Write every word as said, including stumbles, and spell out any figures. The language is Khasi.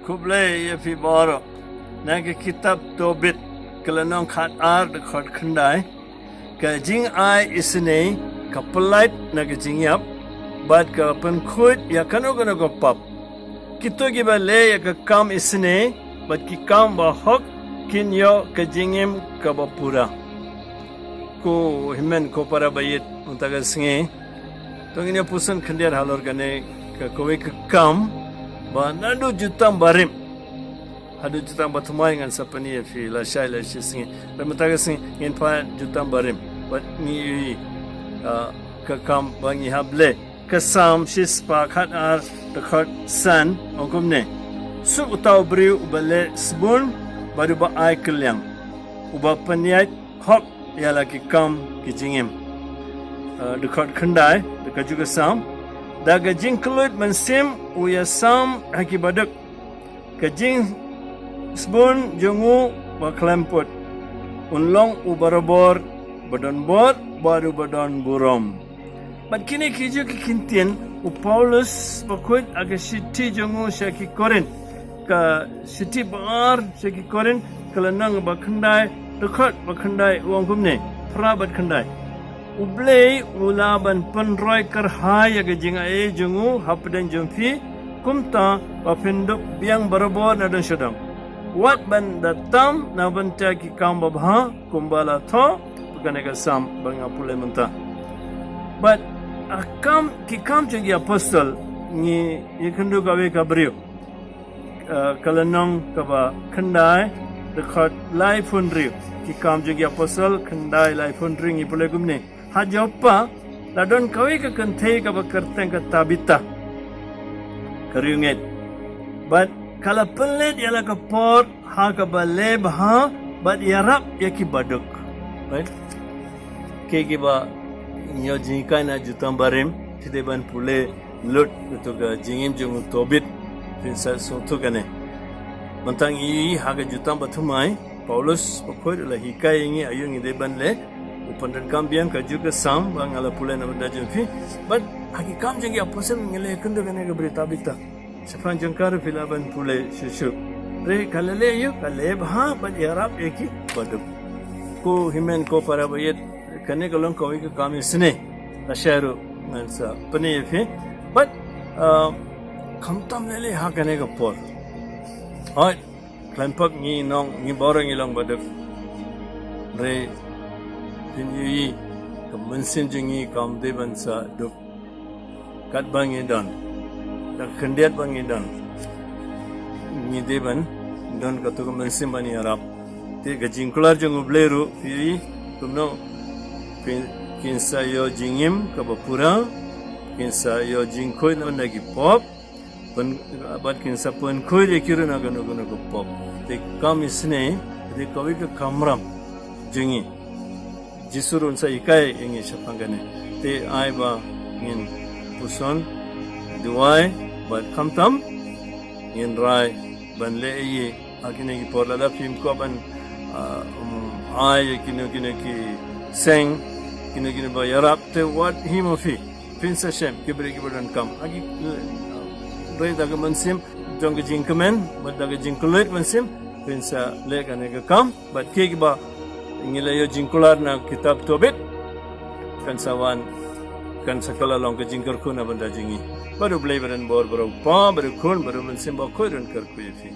Khublei ïa phi baroh. Na ka kitab Tobit, ka lynnong khat ar, dkhot khyndai. Ka jingai isynei ka pyllait na ka jingïap, bad ka pynkhuid ïa kano kano ka pap. Kito kiba leh ïa ka kam isynei bad ki kam bahok kin ïoh ka jingim kaba pura. Ko hynmen ko para baieit, mynta ka sngi to ngin ïa puson khyndiat halor kane ka kawei ka kam ba naduh jutang barim haduh jutang bathymmai. Ngan sa pyni ïa phi lashai lashisngi. Bad mynta ka sngi ngin phai jutang barim bad ngi ïohi, ah, ka kam ba ngi hap leh. Ka Salm shispah khat ar, dkhot san, ong kumne: Suk uta u briew uba leh sbun bad uba ai kylliang, uba pynïaid hok ïa la ki kam ki jingim. Ah, dkhot khyndai, da ka ju ka Salm: Da ka jingkylluid mynsiem u ïasam ha ki baduk, ka jingsbun jong u ba khlem put. Un long u barabor ba don bor bad uba don burom. Bad kine ki ju ki kyntien u Paulus bakhuid ha ka shithi jong u sha ki Korinth. Ka shithi ba ar sha ki Korinth, ka lynnong ba khyndai, dkhot ba khyndai, u ong kumne, phra bad khyndai: U Blei u lah ban pynroi kyrhai ïa ka jingai jong u hapdeng jong phi, kumta ba phin dup biang barabor na don sha don. Wat ban da tam na bynta ki kam babha, kumba la thoh ha kane ka Salm ba nga pule mynta. Bad ha kam, ki Kam jong ki Apostol, ngi ïakynduh kawei ka briew. Ah, ka lynnong kaba khyndai, dkhot laiphew hynriew. Ki Kam jong ki Apostol khyndai laiphew hynriew, ngi pule kumne: Ha Joppa la don kawei ka kynthei kaba kyrteng ka Tabitha, ka riewngeit. Bad ka la pynleit ïa la ka por ha kaba leh bha bad ïarap ïa ki baduk. Right? Ki kiba ïoh jinghikai na jutang barim, phi dei ban pule lut ïa ka jingim jong u Tobit, phin sa sngewthuh kane. Mynta ngi ïohi ha ka jutang bathymmai, Paulus bakhuid u la hikai ïa ngi aïu ngi dei ban leh. U pyndonkam biang ka ju ka Salm ba nga la pule na bynta jong phi. Bad ha ki Kam jong ki Apostol ngi la ïakynduh kane ka briew Tabitha. Shaphang jong ka ruh phi lah ban pule shuh shuh. Hynrei ka la leh aïu, ka leh bha bad ïarap ïa ki baduk. Ko hynmen ko para baieit, kane ka long kawei ka kam isynei. Lashai ruh ngan sa pyni ïa phi. Bad, ah, khamtam lei lei ha kane ka por. Hooid, khlem pok ngi nong, ngi baroh ngi long baduk. Hynrei phin ïohi ka mynsiem jong ngi kam dei ban sa duk. Katba ngi don, da ka khyndiat ba ngi don, ngi dei ban don katto ka mynsiem ban ïarap. Te ka jingkular jong U Blei ruh, phi ïohi kumno, phin, kin sa ïoh jingim kaba pura, kin sa ïoh jingkhuid na bynta ki pop, pyn, bad kin sa pynkhuid ïa ki ruh na kano kano ka pop. Te kam isynei, te kawei ka kamram jong ngi. Jisu ruh un sa hikai ïa ngi shaphang kane. Te ai ba ngin puson, duwai, bad khamtam ngin rai ban leh ïa ha kine ki por. Lada phim kwah ban, ah, um, ai ïa kino kino ki seng, kino kino ba ïarap, te wat hi ma phi, phin sa shem ki briew kiba donkam. Ha ki, eh, briew da ka mynsiem jong ka jingkmen bad da ka jingkylluid mynsiem, phin sa leh kane ka kam. Bad ki kiba ngi la ïoh jingkular na kitab Tobit, kan sa wan, kan sa kylla long ka jingkyrkhu na bynta jong ngi. Bad U Blei ba don bor, bad U Kpa, bad U Khun, bad U Mynsiem Bakhuid un kyrkhu ïa phi.